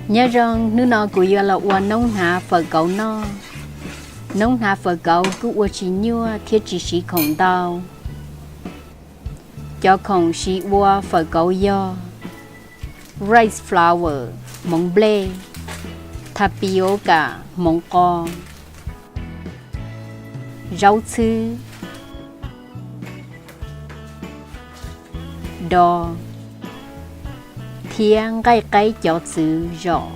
Nyob zoo, hnub no kuv yuav los ua noob hnav fawm kauv noj. Noob hnav fawm kauv kuj ua tsis nyuaj thiab tsis siv khoom ntau. Cov khoom siv ua fawm kauv yog rice flour, hmoov nplej, tapioca, hmoov qos, zaub txhwb, dos, thiab nqaij qaib cov txwv zom.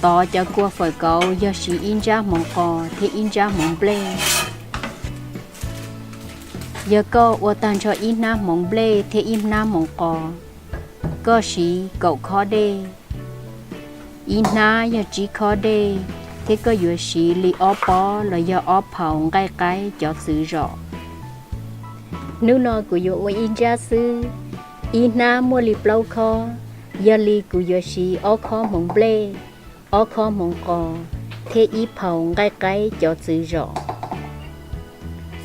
Tov cov kua fawm kauv yog siv ib nrab hmoov qos thiab ib nrab hmoov nplej. Yog koj ua tag nrho ib hnab hmoov nplej thiab ib hnab hmoov qos, koj siv kaum khob dej. Ib hnab yog tsib khob dej, thiab koj yuav siv li ob pob los yog ob phaus nqaij qaib cov txwv zom. Hnub no kuv yuav ua ib nrab xwb, ib hnab muaj li plaub khob, yog li kuv yuav siv ob khob hmoov nplej, ob khob hmoov qos, thiab ib phaus nqaij qaib cov txwv zom.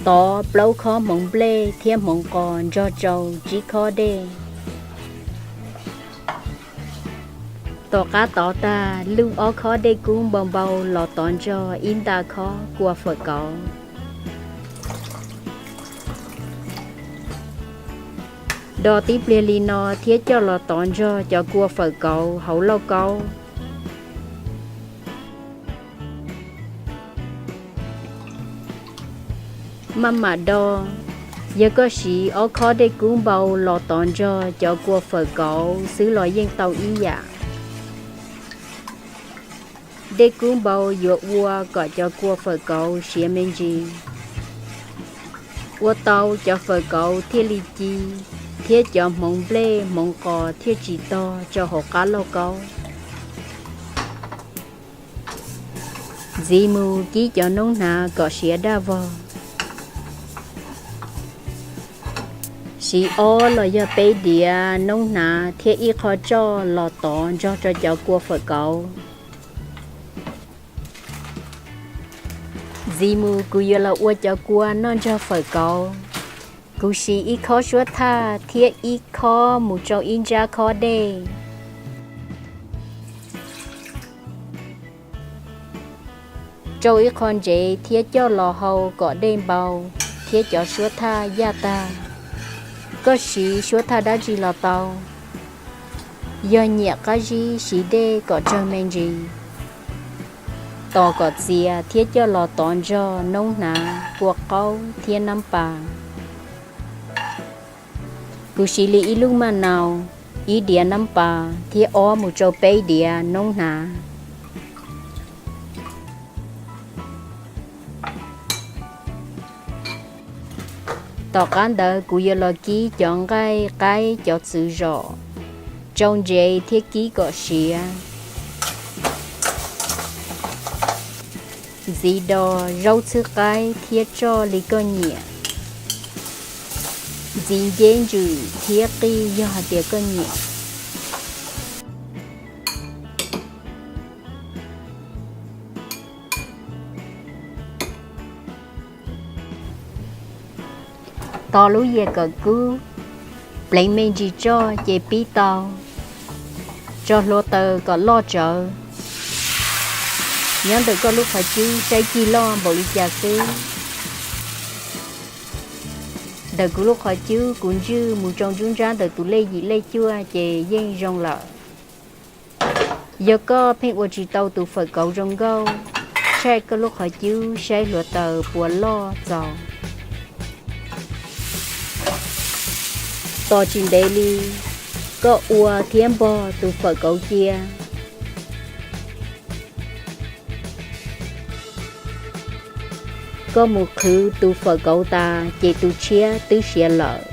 Tov plaub khob hmoov nplej thiab hmoov qos nrog rau tsib khob dej. Tom qab tov tag, luj ob khob dej kub npau npau los tov nrog ib nta khob kua fawm kauv. Do tib pliag li no thiab coj los tov nrog cov kua fawm kauv hauv lauj kaub. Maj mam do, yog koj siv ob khob dej kub npau los tov nrog cov kua fawm kauv xwb los yeej tau ib yam. Dej kub npau yuav ua kom cov kua fawm kauv siav me ntsis. Ua tau cov fawm kauv thiaj li ci, thiab cov hmoov nplej hmoov qos thiaj tsis tog rau hauv qab lauj kaub. Ntxiv mus kib cov noob hnav kom siav daj vog. Siv ob los yog peb diav noob hnav thiab ib qho tsoj los tov nrog rau cov kua fawm kauv. Ntxiv mus kuv yuav los ua cov kua noj nrog fawm kauv. Kuv siv ib khob suab thaj thiab ib khob mus rau ib nrab khob dej. Rau ib qho ntsev thiab coj los hau kom dej npau thiab cov suab thaj yaj tag. Koj siv suab thaj dab tsi los tau, yog nyiam qab zib siv dej kom tsawg me ntsis. Tos kom txias thiab coj los tov nrog noob hnav, kua qaub thiab nab pas. Kuv siv li ib lub maj nau, ib diav nab pas thiab ob mus rau peb diav noob hnav. Tom qab ntawd kuv yuav los kib cov nqaij qaib cov txwv zom, tsau ntsev thiab kib kom siav. Ntxiv do zaub txhwb qaib thiab tsoj li koj nyiam. Ntxiv nceb ntsws thiab qij yog hais tias koj nyiam. Tos lub yias kom kub, pleev me ntsis tsoj ces pib tau. Tso hluav taws kom loj tsawv. Nyob ntawm koj lub qhov cub saib cig loj npaum li cas xwb. Ntawm kuv lub qhov cub kuv ntswj mus rau nruab nrab ntawm tus lej yim lej cuaj ces yeej zoo lawm. Yog koj pheej ua tsis tau tus fawm kauv zoo nkauj, tshaj koj lub qhov cub saib hluav taws puas loj txaus. Tos tsis ntev li, koj ua thiab npog tus fawm kauv cia. Koj mus qhwv tus fawm kauv tas ces tus tshiab twb siav lawm.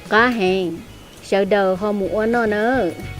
Qab heev, sawv daws ho mus ua noj nawb.